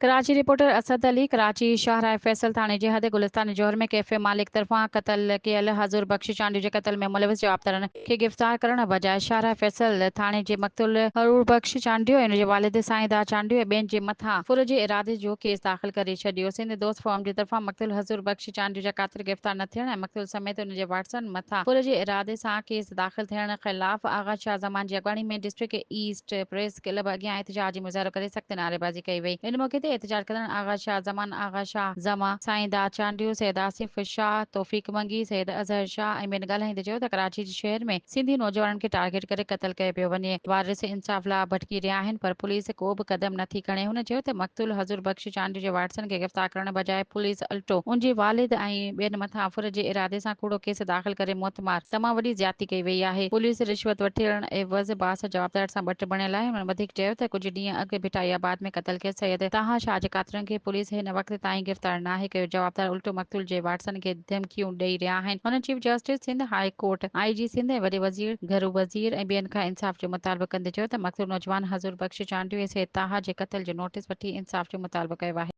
Karachi, reporter, Asad Ali, Karachi شاهراهه فيصل ٿاڻي جي حد گلستان جوهر ۾ ڪيفي مالڪ طرفان قتل ڪيل حضور بخش چانڊيو جي قتل ۾ ملوث جوابدارن کي گرفتار ڪرڻ بجاء شاهراهه فيصل ٿاڻي جي مقتول حضور بخش چانڊيو ۽ ان جي والد سائينداد چانڊيو ۽ ٻين جي مٿان ڦر جي ارادي جو ڪيس داخل ڪري ڇڏيو. سنڌ دوست فورم جي طرفان مقتول حضور بخش چانڊيو جا قاتل گرفتار نه ٿيڻ ۽ مقتول سميت ان جي وارثن مٿان ڦر جي ارادي سان ڪيس داخل ٿيڻ خلاف آغا شاهه زمان جي اڳواڻي ۾ ڊسٽرڪٽ ايسٽ پريس ڪلب اڳيان احتجاجي مظاهرو ڪري سخت نعريبازي ڪئي وئي. ان موقعي تي احتجاج ڪندڙن آغا شاهه زمان، آغا شاهه زمان، سائين داد چانڊيو، سيد آصف شاهه، توفيق منگي، سيد اظهر شاهه ۽ ٻين ڳالهائيندي چيو ته ڪراچي جي شهر ۾ سنڌي نوجوانن کي ٽارگيٽ ڪري قتل ڪيو پيو وڃي، وارث انصاف لاء ڀٽڪي رهيا آهن پر پوليس ڪو به قدم نه ٿي کڻي. هن چيو ته مقتول حضور بخش چانڊيو جي وارثن کي گرفتار ڪرڻ بجاء پوليس الٽو ان جي والد ۽ ٻين مٿان ڦر جي ارادي سان ڪوڙو ڪيس داخل ڪري موتمار تمام وڏي زيادتي ڪئي وئي آهي. پوليس رشوت وٺڻ عيوض بااثر جوابدار سان ٻٽ بڻيل آهي. هن وڌيڪ چيو ته ڪجهه ڏينهن اڳ ڀٽائي آباد ۾ قتل ڪيل سيد طه شاهه جي قاتلن کي پوليس هن وقت تائين گرفتار ناهي ڪيو، جوابدار الٽو مقتول جي وارثن کي ڌمڪيون ڏئي رهيا آهن. هن chief justice Sindh high court, I G Sindh ۽ وڏي وزير، گهرو وزير ۽ ٻين کان انصاف جو مطالبو ڪندي چيو ته مقتول نوجوان حضور بخش چانڊيو ۽ سيد طه جي قتل جو نوٽيس وٺي انصاف جو مطالبو ڪيو آهي.